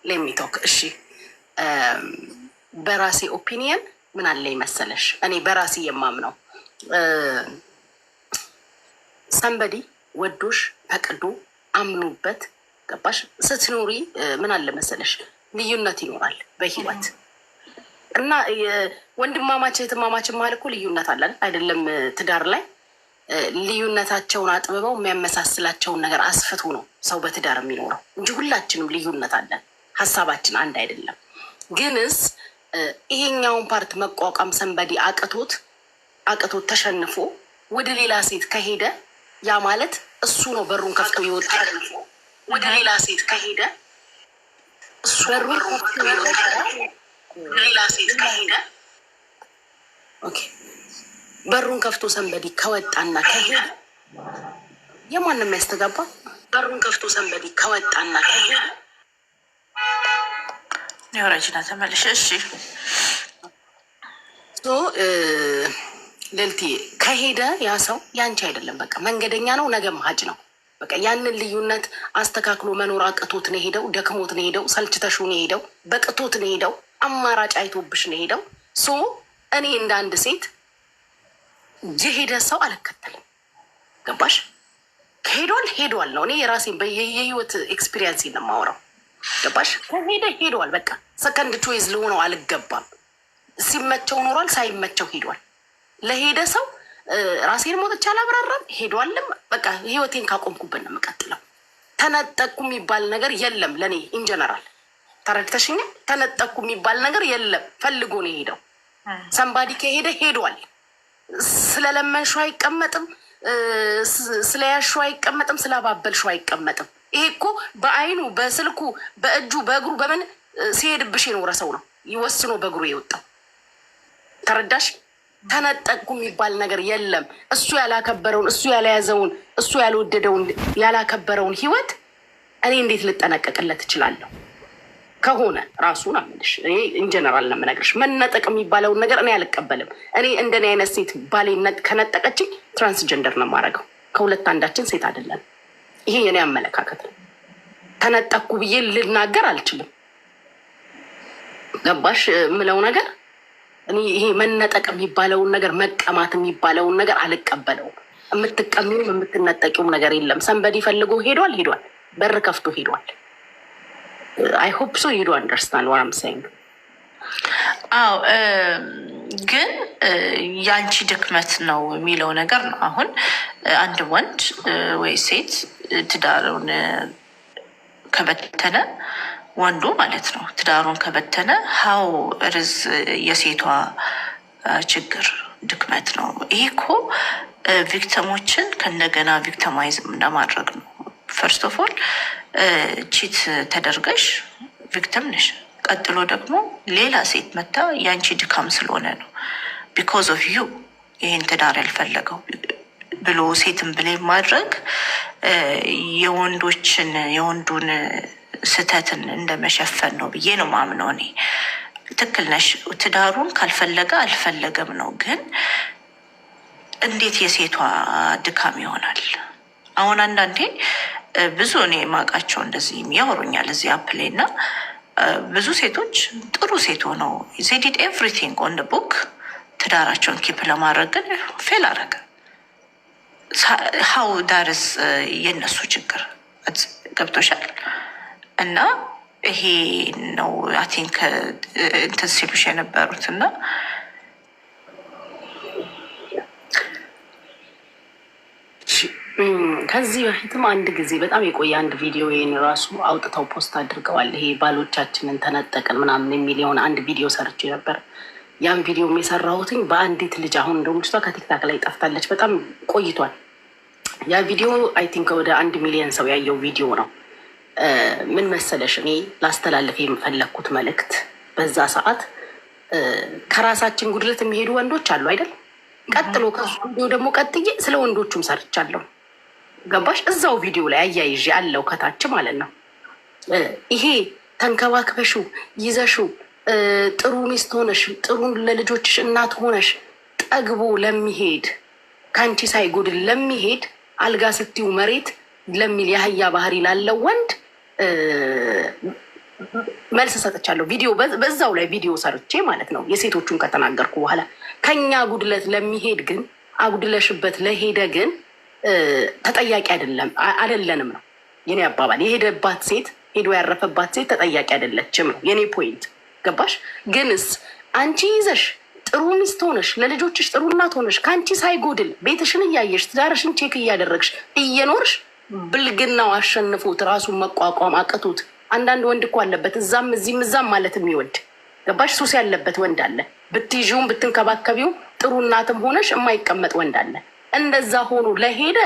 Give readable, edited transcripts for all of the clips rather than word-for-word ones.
Let me talk። እሺ፣ በራሴ opinion ምን አለ መሰለሽ፣ እኔ በራሴ የማምነው somebody ወዶሽ ፈቅዶ አምኖበት፣ ገባሽ፣ ስትኖሪ ምን አለ መሰለሽ፣ ልዩነት ይኖራል በህይወት። እና ወንድማማች እህትማማች መሀል እኮ ልዩነት አለ አይደለም? ትዳር ላይ ልዩነታቸውን አጥብበው የሚያመሳስላቸውን ነገር አስፍቶ ነው ሰው በትዳር የሚኖረው እንጂ ሁላችንም ልዩነት አለን። ሀሳባችን አንድ አይደለም። ግንስ ይሄኛውን part መቋቋም somebody አቅቶት አቅቶት ተሸንፎ ወደ ሌላ ሴት ከሄደ፣ ያ ማለት እሱ ነው በሩን ከፍቶ ይወጣ። ወደ ሌላ ሴት ከሄደ፣ እሱ በሩን ከፍቶ ይወጣ። ሌላ ሴት ከሄደ፣ okay፣ በሩን ከፍቶ somebody ከወጣና ከሄደ የማን ነው የሚያስተጋባ? በሩን ከፍቶ somebody ከወጣና ከሄደ የወረጅና ተመልሽ። እሺ። ልልቲ ከሄደ ያ ሰው ያንቺ አይደለም። በቃ መንገደኛ ነው፣ ነገም ሀጅ ነው። በቃ ያንን ልዩነት አስተካክሎ መኖር አቅቶት ነው የሄደው፣ ደክሞት ነው የሄደው፣ ሰልችተሽው ነው የሄደው፣ በቅቶት ነው የሄደው፣ አማራጭ አይቶብሽ ነው የሄደው። So እኔ እንደ አንድ ሴት የሄደ ሰው አልከተልም። ገባሽ? ከሄዷል ሄዷል ነው። እኔ የራሴን የህይወት experience ነው የማወራው። ገባሽ? ከሄደ ሄዷል። በቃ second choice ልሆነው አልገባም። ሲመቸው ኖሯል፣ ሳይመቸው ሄዷል። ለሄደ ሰው ራሴን ሞጥቼ አላብራራም። ሄዷልም በቃ ህይወቴን ካቆምኩበት ነው የምቀጥለው። ተነጠቅኩ የሚባል ነገር የለም ለእኔ in general። ተረድተሽኛል? ተነጠቅኩ የሚባል ነገር የለም። ፈልጎ ነው የሄደው። Somebody ከሄደ ሄዷል። ስለለመንሽው አይቀመጥም፣ ስለያሽው አይቀመጥም፣ ስላባበልሽው አይቀመጥም። ይሄ እኮ በአይኑ፣ በስልኩ፣ በእጁ፣ በእግሩ፣ በምን ሲሄድብሽ የኖረ ሰው ነው ይወስኖ በእግሩ የወጣው። ተረዳሽ? ተነጠቅኩ የሚባል ነገር የለም። እሱ ያላከበረውን፣ እሱ ያልያዘውን፣ እሱ ያልወደደውን፣ ያላከበረውን ህይወት እኔ እንዴት ልጠነቀቅለት እችላለሁ? ከሆነ ራሱን አምልሽ እኔ in general ነው የምነግርሽ። መነጠቅ የሚባለውን ነገር እኔ አልቀበልም። እኔ እንደኔ አይነት ሴት ባሌ ከነጠቀችኝ transgender ነው የማደርገው። ከሁለት አንዳችን ሴት አይደለም። ይሄ የኔ አመለካከት ነው። ተነጠቅኩ ብዬ ልናገር አልችልም። ገባሽ የምለው ነገር? እኔ ይሄ መነጠቅ የሚባለውን ነገር፣ መቀማት የሚባለውን ነገር አልቀበለውም። የምትቀሚውም የምትነጠቂውም ነገር የለም። Somebody ፈልጎ ሄዷል ሄዷል፣ በር ከፍቶ ሄዷል። I hope so you do understand what I'm saying። አዎ፣ ግን ያንቺ ድክመት ነው የሚለው ነገር ነው። አሁን አንድ ወንድ ወይ ሴት ትዳሩን ከበተነ፣ ወንዱ ማለት ነው፣ ትዳሩን ከበተነ how is የሴቷ ችግር ድክመት ነው? ይሄ እኮ victim ኦችን ከእንደገና victimize እንደማድረግ ነው። First of all cheat ተደርገሽ victim ነሽ። ቀጥሎ ደግሞ ሌላ ሴት መታ ያንቺ ድካም ስለሆነ ነው፣ because of you ይህን ትዳር ያልፈለገው ብሎ ሴትን blame ማድረግ የወንዶችን የወንዱን ስህተትን እንደመሸፈን ነው ብዬ ነው ማምነው እኔ። ትክክል ነሽ። ትዳሩን ካልፈለገ አልፈለገም ነው። ግን እንዴት የሴቷ ድካም ይሆናል? አሁን አንዳንዴ ብዙ እኔ የማውቃቸው እንደዚህ ያወሩኛል እዚህ app ላይ፣ እና ብዙ ሴቶች ጥሩ ሴት ሆነው they did everything on book ትዳራቸውን keep ለማድረግ፣ ግን fail አረገ። How that's የእነሱ ችግር? ገብቶሻል? እና ይሄ ነው I think እንትን ሲሉሽ የነበሩት እና ከዚህ በፊትም አንድ ጊዜ በጣም የቆየ አንድ ቪዲዮ ይህን ራሱ አውጥተው post አድርገዋል። ይሄ ባሎቻችንን ተነጠቅን ምናምን የሚል የሆነ አንድ ቪዲዮ ሰርቼ ነበር። ያን ቪዲዮ የሰራሁትኝ በአንዲት ልጅ፣ አሁን እንደውም ልጅቷ ከ TikTok ላይ ጠፍታለች፣ በጣም ቆይቷል። ያ ቪዲዮ I think ወደ 1 ሚሊዮን ሰው ያየው ቪዲዮ ነው። ምን መሰለሽ፣ እኔ ላስተላልፍ የፈለግኩት መልእክት በዛ ሰዓት ከራሳችን ጉድለት የሚሄዱ ወንዶች አሉ አይደል? ቀጥሎ ከሱ ቪዲዮ ደግሞ ቀጥዬ ስለ ወንዶቹም ሰርቻለሁ። ገባሽ? እዛው ቪዲዮ ላይ አያይዤ አለው ከታች ማለት ነው። ይሄ ተንከባክበሽው ይዘሽው ጥሩ ሚስት ሆነሽ፣ ጥሩ ለልጆችሽ እናት ሆነሽ፣ ጠግቦ ለሚሄድ፣ ከአንቺ ሳይጎድል ለሚሄድ፣ አልጋ ስትዩ መሬት ለሚል የአህያ ባህሪ ላለው ወንድ መልስ ሰጥቻለሁ። ቪዲዮ በዛው ላይ ቪዲዮ ሰርቼ ማለት ነው። የሴቶቹን ከተናገርኩ በኋላ ከኛ ጉድለት ለሚሄድ ግን፣ አጉድለሽበት ለሄደ ግን ተጠያቂ አይደለም አይደለንም ነው የኔ አባባል። የሄደባት ሴት፣ ሄዶ ያረፈባት ሴት ተጠያቂ አይደለችም ነው የኔ point። ገባሽ? ግንስ አንቺ ይዘሽ ጥሩ ሚስት ሆነሽ፣ ለልጆችሽ ጥሩ እናት ሆነሽ፣ ከአንቺ ሳይጎድል ቤትሽን እያየሽ፣ ትዳርሽን check እያደረግሽ እየኖርሽ፣ ብልግናው አሸንፎት ራሱን መቋቋም አቅቶት፣ አንዳንድ ወንድ እኮ አለበት እዛም እዚህም እዛም ማለት የሚወድ፣ ገባሽ? ሱስ ያለበት ወንድ አለ። ብትይዥውም ብትንከባከቢውም ጥሩ እናትም ሆነሽ የማይቀመጥ ወንድ አለ። እንደዛ ሆኖ ለሄደ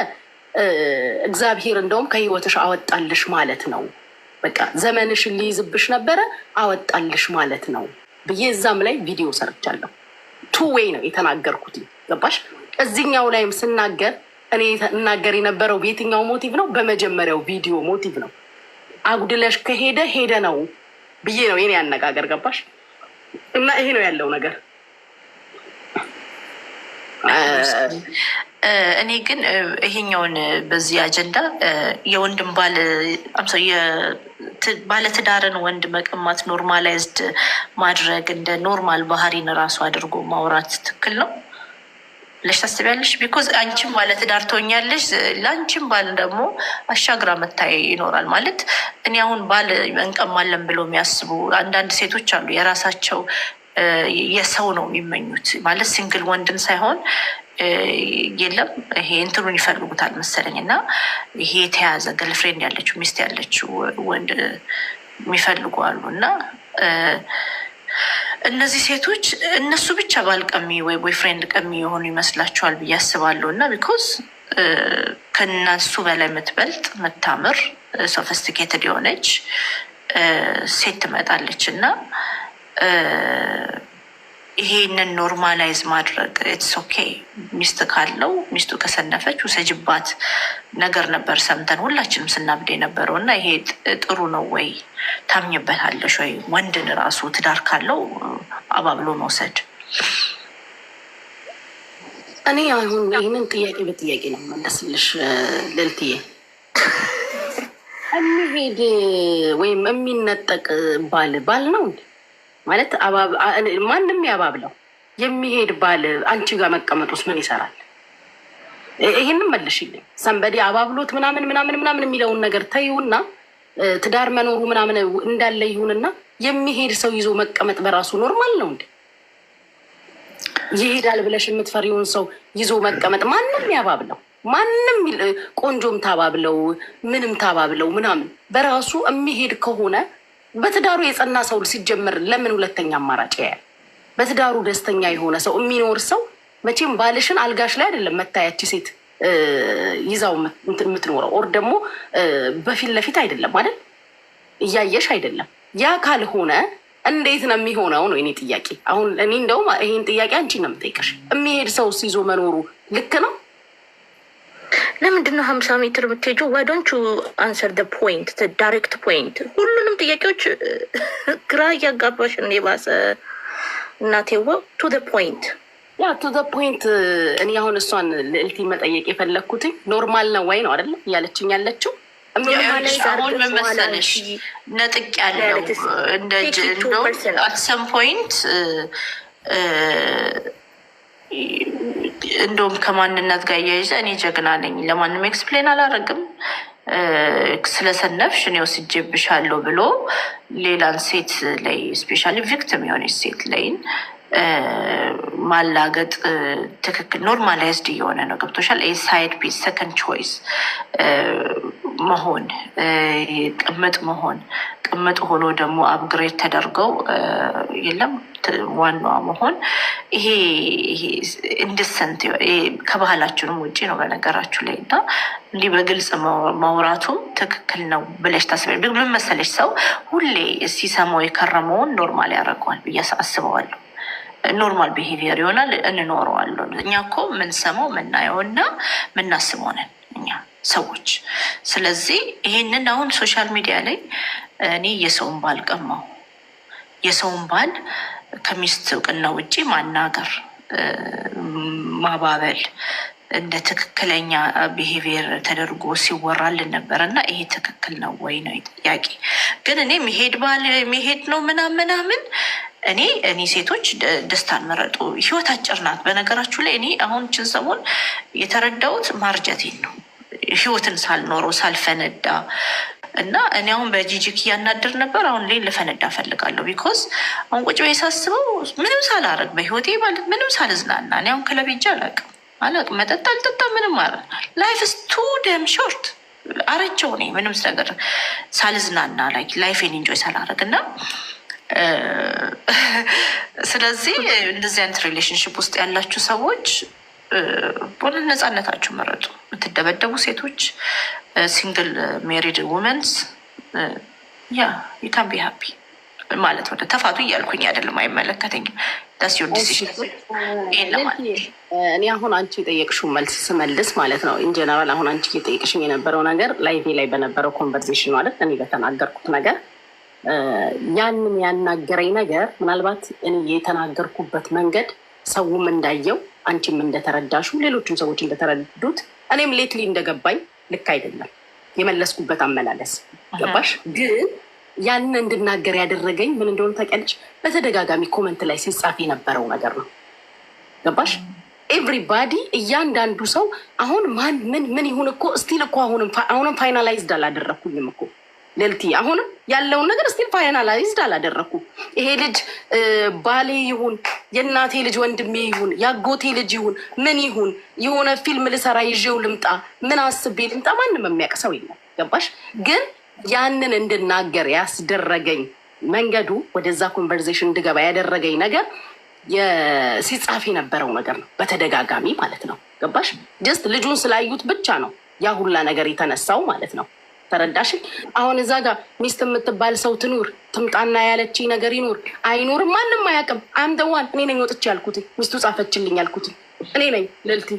እግዚአብሔር እንደውም ከህይወትሽ አወጣልሽ ማለት ነው። በቃ ዘመንሽን ሊይዝብሽ ነበረ፣ አወጣልሽ ማለት ነው ብዬ እዛም ላይ ቪዲዮ ሰርቻለሁ። Two way ነው የተናገርኩት። ገባሽ? እዚኛው ላይም ስናገር እኔ እናገር የነበረው በየትኛው motive ነው? በመጀመሪያው ቪዲዮ motive ነው። አጉድለሽ ከሄደ ሄደ ነው ብዬ ነው የኔ አነጋገር። ገባሽ? እና ይሄ ነው ያለው ነገር። እኔ ግን ይሄኛውን በዚህ አጀንዳ የወንድም ባል፣ ባለትዳርን ወንድ መቀማት normalized ማድረግ፣ እንደ normal ባህሪን ራሱ አድርጎ ማውራት ትክክል ነው ብለሽ ታስቢያለሽ? Because አንቺም ባለትዳር ትሆኛለሽ፣ ለአንቺም ባል ደግሞ አሻግራ መታይ ይኖራል። ማለት እኔ አሁን ባል እንቀማለን ብለው የሚያስቡ አንዳንድ ሴቶች አሉ። የራሳቸው የሰው ነው የሚመኙት፣ ማለት single ወንድን ሳይሆን፣ የለም ይሄ እንትኑን ይፈልጉታል መሰለኝ፣ እና ይሄ የተያዘ girlfriend ያለችው፣ ሚስት ያለችው ወንድ የሚፈልጉ አሉ። እና እነዚህ ሴቶች እነሱ ብቻ ባል ቀሚ ወይ boyfriend ቀሚ የሆኑ ይመስላችኋል ብዬ አስባለሁ። እና because ከነሱ በላይ የምትበልጥ፣ የምታምር፣ sophisticated የሆነች ሴት ትመጣለች። እና ይሄንን normalize ማድረግ it's okay፣ ሚስት ካለው ሚስቱ ከሰነፈች ውሰጅባት ነገር ነበር ሰምተን ሁላችንም ስናብድ የነበረው። እና ይሄ ጥሩ ነው ወይ? ታምኝበታለሽ ወይ? ወንድን ራሱ ትዳር ካለው አባብሎ መውሰድ። እኔ አሁን ይህንን ጥያቄ በጥያቄ ነው መለስልሽ ልልትዬ። የሚሄድ ወይም የሚነጠቅ ባል ባል ነው እንዴ? ማለት ማንም ያባብለው የሚሄድ ባል አንቺ ጋር መቀመጡስ ምን ይሰራል? ይህንም መልሽልኝ። Somebody አባብሎት ምናምን ምናምን ምናምን የሚለውን ነገር ተይውና፣ ትዳር መኖሩ ምናምን እንዳለ ይሁንና የሚሄድ ሰው ይዞ መቀመጥ በራሱ normal ነው እንዴ? ይሄዳል ብለሽ የምትፈሪውን ሰው ይዞ መቀመጥ፣ ማንም ያባብለው፣ ማንም ቆንጆም ታባብለው፣ ምንም ታባብለው ምናምን፣ በራሱ የሚሄድ ከሆነ፣ በትዳሩ የጸና ሰው ሲጀምር ለምን ሁለተኛ አማራጭ ያያል? በትዳሩ ደስተኛ የሆነ ሰው፣ የሚኖር ሰው መቼም ባልሽን አልጋሽ ላይ አይደለም መታያች ሴት ይዛው የምትኖረው፣ or ደግሞ በፊት ለፊት አይደለም አይደል? እያየሽ አይደለም። ያ ካልሆነ እንዴት ነው የሚሆነው ነው የኔ ጥያቄ። አሁን እኔ እንደውም ይሄን ጥያቄ አንቺን ነው የምጠይቅሽ። የሚሄድ ሰው ይዞ መኖሩ ልክ ነው? ለምንድን ነው 50 ሜትር የምትሄጂው? Why don't you answer the point, direct point? ሁሉንም ጥያቄዎች ግራ እያጋባሽን የባሰ እናቴዋ። To the point. Yeah, to the point። እኔ አሁን እሷን ልዕልቲ መጠየቅ የፈለግኩትኝ normal ነው ወይ ነው አይደለ እያለችኝ ያለችው? አሁን ምን መሰለሽ፣ ነጥቅ ያለው እንደ እንደውም at some point እንደውም ከማንነት ጋር እያይዘ እኔ ጀግና ነኝ፣ ለማንም explain አላደርግም፣ ስለሰነፍሽ እኔ ወስጄብሻለሁ ብሎ ሌላን ሴት ላይ፣ especially victim የሆነች ሴት ላይን ማላገጥ ትክክል normalized እየሆነ ነው። ገብቶሻል? Side piece፣ second choice መሆን፣ ቅምጥ መሆን፣ ቅምጥ ሆኖ ደግሞ upgrade ተደርገው የለም ዋናዋ መሆን፣ ይሄ indecent፣ ከባህላችንም ውጭ ነው በነገራችሁ ላይ። እና እንዲህ በግልጽ ማውራቱም ትክክል ነው ብለሽ ታስቢያለሽ? ምን መሰለሽ፣ ሰው ሁሌ ሲሰማው የከረመውን normal ያደርገዋል ብዬ አስበዋለሁ። Normal behavior ይሆናል፣ እንኖረዋለን። እኛ እኮ የምንሰማው፣ የምናየው እና የምናስበው ነን እኛ ሰዎች። ስለዚህ ይሄንን አሁን social media ላይ እኔ የሰውን ባል ቀማው፣ የሰውን ባል ከሚስት እውቅና ውጭ ማናገር፣ ማባበል እንደ ትክክለኛ behavior ተደርጎ ሲወራልን ነበረ እና ይሄ ትክክል ነው ወይ ነው ጥያቄ። ግን እኔ መሄድ ባል መሄድ ነው ምናምን ምናምን፣ እኔ ሴቶች ደስታን መረጡ። ህይወት አጭር ናት። በነገራችሁ ላይ እኔ አሁን ችን ሰሞን የተረዳሁት ማርጀቴን ነው፣ ህይወትን ሳልኖረው ሳልፈነዳ። እና እኔ አሁን በጂጂክ እያናደር ነበር። አሁን ላይ ልፈነዳ እፈልጋለሁ። Because አሁን ቁጭ ብዬ ሳስበው ምንም ሳላረግ በህይወቴ ማለት ምንም ሳልዝናና፣ እኔ አሁን ክለብ ሄጄ አላውቅም፣ መጠጥ አልጠጣም፣ ምንም አለ፣ life is too damn short። አረጀው እኔ ምንም ነገር ሳልዝናና፣ life ኤን enjoy ሳላረግ። እና ስለዚህ እንደዚህ አይነት relationship ውስጥ ያላችሁ ሰዎች በሆነ ነፃነታችሁ መረጡ። የምትደበደቡ ሴቶች፣ single married womens, yeah, you can be happy ማለት ወደ ተፋቱ እያልኩኝ አይደለም፣ አይመለከተኝም። That's your decision። ይሄን ለማለት እኔ አሁን አንቺ የጠየቅሽው መልስ ስመልስ ማለት ነው፣ in general አሁን አንቺ እየጠየቅሽኝ የነበረው ነገር live ላይ በነበረው conversation ማለት እኔ በተናገርኩት ነገር፣ ያንን ያናገረኝ ነገር ምናልባት እኔ የተናገርኩበት መንገድ ሰውም እንዳየው፣ አንቺም እንደተረዳሹ፣ ሌሎችም ሰዎች እንደተረዱት፣ እኔም lately እንደገባኝ ልክ አይደለም የመለስኩበት አመላለስ፣ ገባሽ? ግን ያንን እንድናገር ያደረገኝ ምን እንደሆነ ታውቂያለሽ? በተደጋጋሚ comment ላይ ሲጻፍ የነበረው ነገር ነው። ገባሽ? Everybody፣ እያንዳንዱ ሰው አሁን ማን ምን ምን ይሁን እኮ still እኮ አሁንም finalized አላደረግኩኝም እኮ ልልቲ፣ አሁንም ያለውን ነገር still finalized አላደረግኩም። ይሄ ልጅ ባሌ ይሁን፣ የእናቴ ልጅ ወንድሜ ይሁን፣ የአጎቴ ልጅ ይሁን፣ ምን ይሁን፣ የሆነ ፊልም ልሰራ ይዤው ልምጣ፣ ምን አስቤ ልምጣ፣ ማንም የሚያውቅ ሰው የለም። ገባሽ? ግን ያንን እንድናገር ያስደረገኝ መንገዱ፣ ወደዛ conversation እንድገባ ያደረገኝ ነገር ሲጻፍ የነበረው ነገር ነው፣ በተደጋጋሚ ማለት ነው። ገባሽ? Just ልጁን ስላዩት ብቻ ነው ያ ሁላ ነገር የተነሳው ማለት ነው። ተረዳሽ? አሁን እዛ ጋር ሚስት የምትባል ሰው ትኑር ትምጣና ያለችኝ ነገር ይኑር አይኑርም ማንም አያውቅም። I'm the one፣ እኔ ነኝ ወጥቼ ያልኩት፣ ሚስቱ ጻፈችልኝ ያልኩት እኔ ነኝ። ልልቲ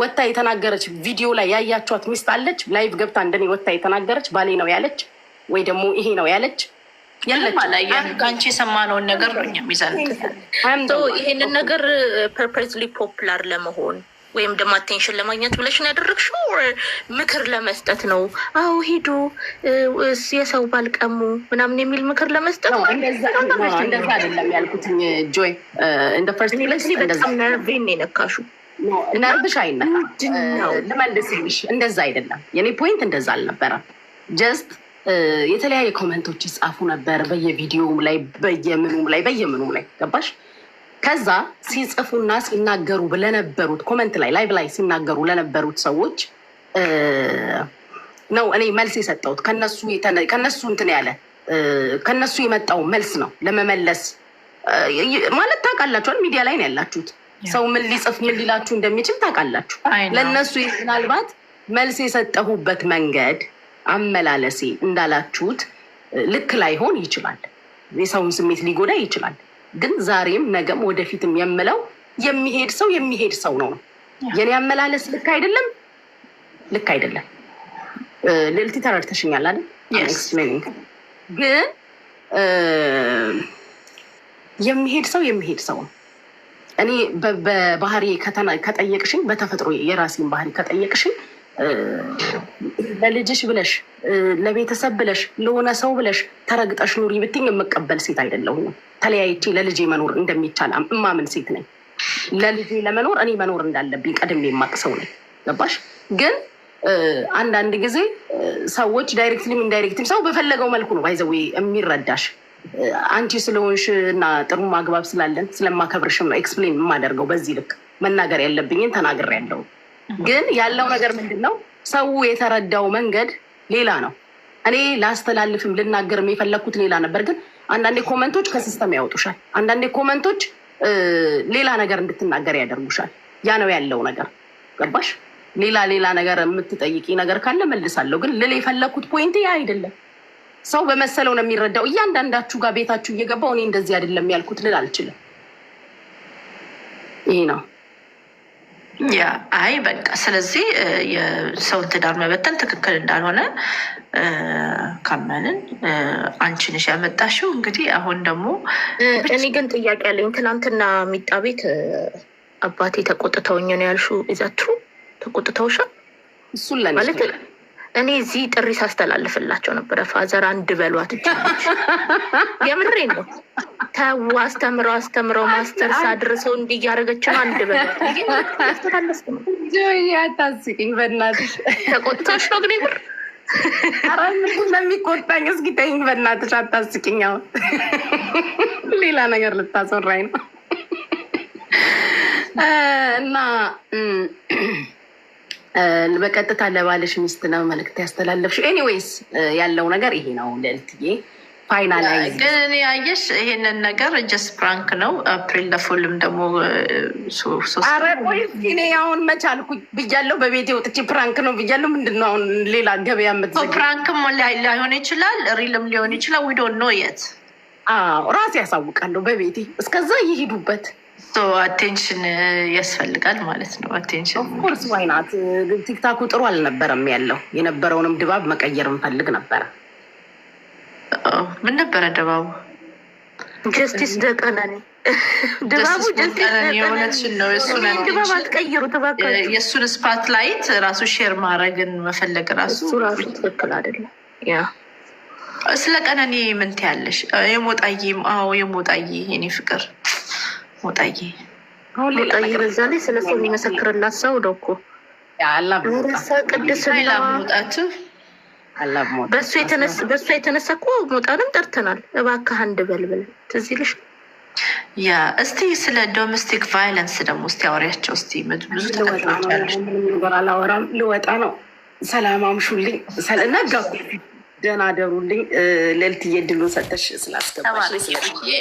ወታ የተናገረች ቪዲዮ ላይ ያያቸዋት ሚስት አለች? Live ገብታ እንደኔ ወታ የተናገረች፣ ባሌ ነው ያለች ወይ ደግሞ ይሄ ነው ያለች? ምንም አላየንም። ከአንቺ የሰማነውን ነገር ነው እኛም ይዘን ይሄንን ነገር purposely popular ለመሆን ወይም ደግሞ attention ለማግኘት ብለሽ ነው ያደረግሽው? ምክር ለመስጠት ነው? አዎ ሂዱ የሰው ባል ቀሙ ምናምን የሚል ምክር ለመስጠት ነው? እንደዛ አይደለም ያልኩትኝ ጆይ፣ in the first place። በጣም ነርቬን የነካሹ። ነርቭሽ አይነካ፣ ልመልስልሽ። እንደዛ አይደለም የኔ point፣ እንደዛ አልነበረም። Just የተለያየ comment ኦች ይጻፉ ነበር በየቪዲዮውም ላይ፣ በየምኑም ላይ፣ በየምኑም ላይ፣ ገባሽ? ከዛ ሲጽፉና ሲናገሩ ለነበሩት፣ comment ላይ፣ live ላይ ሲናገሩ ለነበሩት ሰዎች ነው እኔ መልስ የሰጠሁት። ከነሱ እንትን ያለ፣ ከነሱ የመጣው መልስ ነው ለመመለስ ማለት። ታውቃላችኋል፣ ሚዲያ ላይ ነው ያላችሁት። ሰው ምን ሊጽፍ ምን ሊላችሁ እንደሚችል ታውቃላችሁ። ለእነሱ ምናልባት መልስ የሰጠሁበት መንገድ፣ አመላለሴ እንዳላችሁት ልክ ላይሆን ይችላል። የሰውን ስሜት ሊጎዳ ይችላል። ግን ዛሬም ነገም ወደፊትም የምለው የሚሄድ ሰው የሚሄድ ሰው ነው። የኔ አመላለስ ልክ አይደለም፣ ልክ አይደለም። ልዕልቲ ተረድተሽኛል አይደል? ግን የሚሄድ ሰው የሚሄድ ሰው ነው። እኔ በባህሪ ከጠየቅሽኝ፣ በተፈጥሮ የራሴን ባህሪ ከጠየቅሽኝ፣ ለልጅሽ ብለሽ፣ ለቤተሰብ ብለሽ፣ ለሆነ ሰው ብለሽ ተረግጠሽ ኑሪ ብትኝ የምቀበል ሴት አይደለሁም። ተለያይቼ ለልጄ መኖር እንደሚቻል እማምን ሴት ነኝ። ለልጄ ለመኖር እኔ መኖር እንዳለብኝ ቀድሜ የማቅ ሰው ነኝ። ገባሽ? ግን አንዳንድ ጊዜ ሰዎች directly ም indirectly ም ሰው በፈለገው መልኩ ነው by the way የሚረዳሽ። አንቺ ስለሆንሽ እና ጥሩ ማግባብ ስላለን ስለማከብርሽም ነው explain የማደርገው። በዚህ ልክ መናገር ያለብኝን ተናግሬያለሁ። ግን ያለው ነገር ምንድን ነው? ሰው የተረዳው መንገድ ሌላ ነው። እኔ ላስተላልፍም ልናገርም የፈለግኩት ሌላ ነበር። ግን አንዳንዴ comment ኦች ከ system ያወጡሻል። አንዳንዴ comment ኦች ሌላ ነገር እንድትናገር ያደርጉሻል። ያ ነው ያለው ነገር። ገባሽ? ሌላ ሌላ ነገር የምትጠይቂ ነገር ካለ መልሳለሁ። ግን ልል የፈለግኩት point ያ አይደለም። ሰው በመሰለው ነው የሚረዳው። እያንዳንዳችሁ ጋር ቤታችሁ እየገባው እኔ እንደዚህ አይደለም ያልኩት ልል አልችልም። ይሄ ነው። Yeah፣ አይ በቃ ስለዚህ የሰውን ትዳር መበተን ትክክል እንዳልሆነ ካመንን አንቺ ነሽ ያመጣሽው። እንግዲህ አሁን ደግሞ እኔ ግን ጥያቄ አለኝ። ትናንትና ሚጣ ቤት አባቴ ተቆጥተውኝ ነው ያልሽው፣ is that true? ተቆጥተውሻል? እሱን ለኔ ማለት እኔ እዚህ ጥሪ ሳስተላልፍላቸው ነበረ። Father አንድ በሏት እችላለች። የምሬን ነው። ተው አስተምረው አስተምረው ማስተርስ አድርሰው እንዲህ እያደረገች ነው። አንድ በሏት ብዬ መልዕክት እያስተላለፍኩ ነው። ጆይ አታስቂኝ በእናትሽ። ተቆጥተውሽ ነው ግን የምር? ኧረ ምንድን ነው የሚቆጣኝ? እስኪ ተይኝ በእናትሽ፣ አታስቂኝ። አሁን ሌላ ነገር ልታስወራኝ ነው። እና በቀጥታ ለባልሽ ሚስት ነው መልዕክት ያስተላለፍሽው። Anyways ያለው ነገር ይሄ ነው ልዕልትዬ። Finalize ግን እኔ አየሽ ይሄንን ነገር just prank ነው። April ለ fool ም ደግሞ ሶስት ኧረ ቆይ እስኪ እኔ አሁን መቻልኩኝ ብያለሁ። በቤቴ ወጥቼ prank ነው ብያለሁ። ምንድን ነው አሁን ሌላ ገበያ የምትዘጊው? Prank ም ላይሆን ይችላል፣ real ም ሊሆን ይችላል። We don't know yet. አዎ፣ ራሴ ያሳውቃለሁ በቤቴ። እስከዛ ይሄዱበት። Attention ያስፈልጋል ማለት ነው። Attention. Of course, why not? ቲክታኩ ጥሩ አልነበረም ያለው። የነበረውንም ድባብ መቀየር እንፈልግ ነበረ። ምን ነበረ ድባቡ? Justice ደቀነኔ ድባቡ justice ቀነኒ፣ የእውነትሽን ነው። የእሱን ይህን ድባብ attention አትቀይሩ እባካችሁ። የእሱን spotlight ራሱ share ማድረግን መፈለግ ራሱ እሱ ራሱ ትክክል አይደለም። Yeah. ስለ ቀነኒ ምን ትያለሽ? የሞጣዬም፣ አዎ የሞጣዬ፣ የኔ ፍቅር ሞጣዬ። አሁን ሌላ ሞጣዬ ነገር በዛ ላይ ስለ ሰው የሚመሰክርላት ሰው ነው እኮ። አላብ ረሳ ቅድስና ኃይላ መውጣቱ አላብ ሞጣ። በእሱ የተነሳ እኮ ሞጣንም ጠርተናል። እባክህ አንድ በል ብለን፣ ትዝ ይልሽ? Yeah፣ እስቲ ስለ domestic violence ደግሞ እስቲ አውሪያቸው እስቲ፣ ብዙ ልወጣ ነው። ተከታዮች አሉሽ። ምንም ነገር አላወራም። ልወጣ ነው። ሰላም አምሹልኝ። ነጋ፣ ደህና አደሩልኝ። ልዕልትዬ እድሉን ሰተሽ ስላስገባሽ ተባረኪ።